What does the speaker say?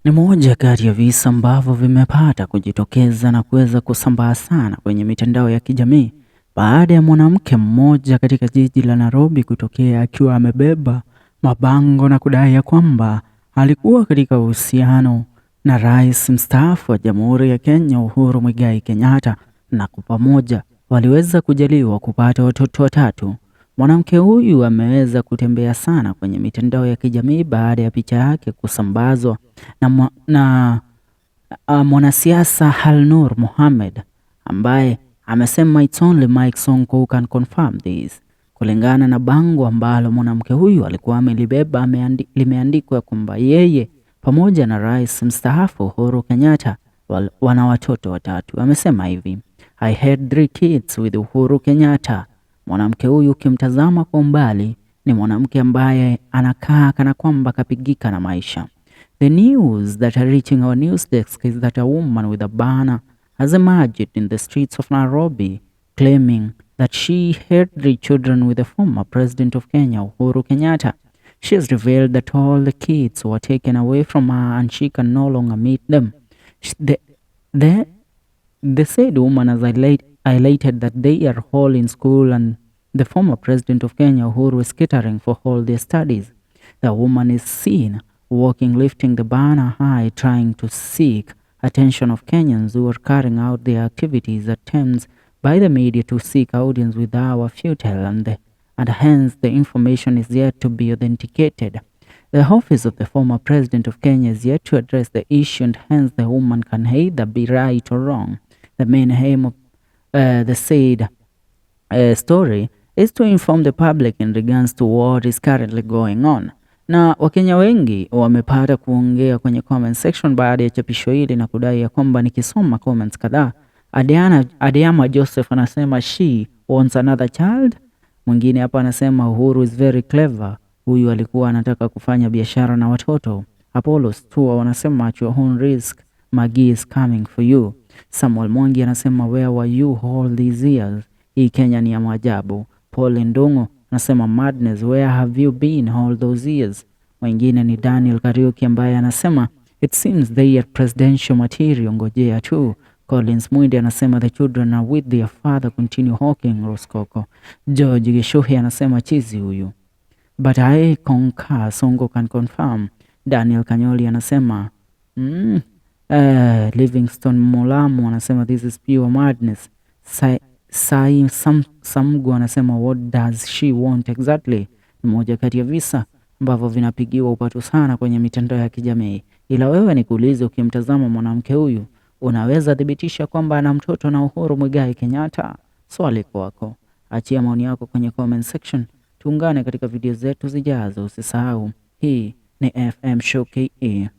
Ni moja kati ya visa ambavyo vimepata kujitokeza na kuweza kusambaa sana kwenye mitandao ya kijamii baada ya mwanamke mmoja katika jiji la Nairobi kutokea akiwa amebeba mabango na kudai ya kwamba alikuwa katika uhusiano na rais mstaafu wa Jamhuri ya Kenya Uhuru Muigai Kenyatta, na kwa pamoja waliweza kujaliwa kupata watoto watatu. Mwanamke huyu ameweza kutembea sana kwenye mitandao ya kijamii baada ya picha yake kusambazwa na mwanasiasa Alnur Mohamed ambaye amesema, "It's only Mike Sonko who can confirm this." Kulingana na bango ambalo mwanamke huyu alikuwa amelibeba, limeandikwa kwamba yeye pamoja na rais mstaafu Uhuru Kenyatta wana watoto watatu. Amesema hivi, "I had three kids with Uhuru Kenyatta." Mwanamke huyu ukimtazama kwa umbali ni mwanamke ambaye anakaa kana kwamba kapigika na maisha. The news that are reaching our news desk is that a woman with a banner has emerged in the streets of Nairobi claiming that she had three children with the former president of Kenya, Uhuru Kenyatta. She has revealed that all the kids were taken away from her and she can no longer meet them. The said woman has highlighted that they are all in school and the former president of Kenya, Uhuru, is catering for all their studies. The woman is seen walking, lifting the banner high, trying to seek attention of Kenyans who are carrying out their activities. Attempts by the media to seek audience with her were futile and hence the information is yet to be authenticated. The office of the former president of Kenya is yet to address the issue, and hence the woman can either be right or wrong. The main aim of the said story is to inform the public in regards to what is currently going on. Na Wakenya wengi wamepata kuongea kwenye comment section baada ya chapisho hili na kudai ya kwamba, nikisoma comments kadhaa, Adiama Joseph anasema, "She wants another child." Mwingine hapa anasema, "Uhuru is very clever, huyu alikuwa anataka kufanya biashara na watoto." Apollo Stua wanasema, "At your own risk, Maggie is coming for you." Samuel Mwangi anasema, "Where were you all these years? Hii Kenya ni ya maajabu." Paul Ndungu anasema, "Madness, where have you been all those years?" Mwingine ni Daniel Kariuki ambaye anasema, "It seems they are presidential material, ngojea tu." Collins Mwindi anasema, "The children are with their father, continue hawking Rosecoco." George Gishuhi anasema, "Chizi huyu." But I concur, Sonko can confirm. Daniel Kanyoli anasema Livingstone Molamu anasema, "This is pure madness." Sai Samgu anasema, "What does she want exactly?" Ni moja kati ya visa ambavyo vinapigiwa upatu sana kwenye mitandao ya kijamii. Ila wewe nikuulize, ukimtazama mwanamke huyu unaweza thibitisha kwamba ana mtoto na Uhuru Muigai Kenyatta? Swali kwako. Achia maoni yako kwenye comment section. Tuungane katika video zetu zijazo. Usisahau, hii ni FM Show KE.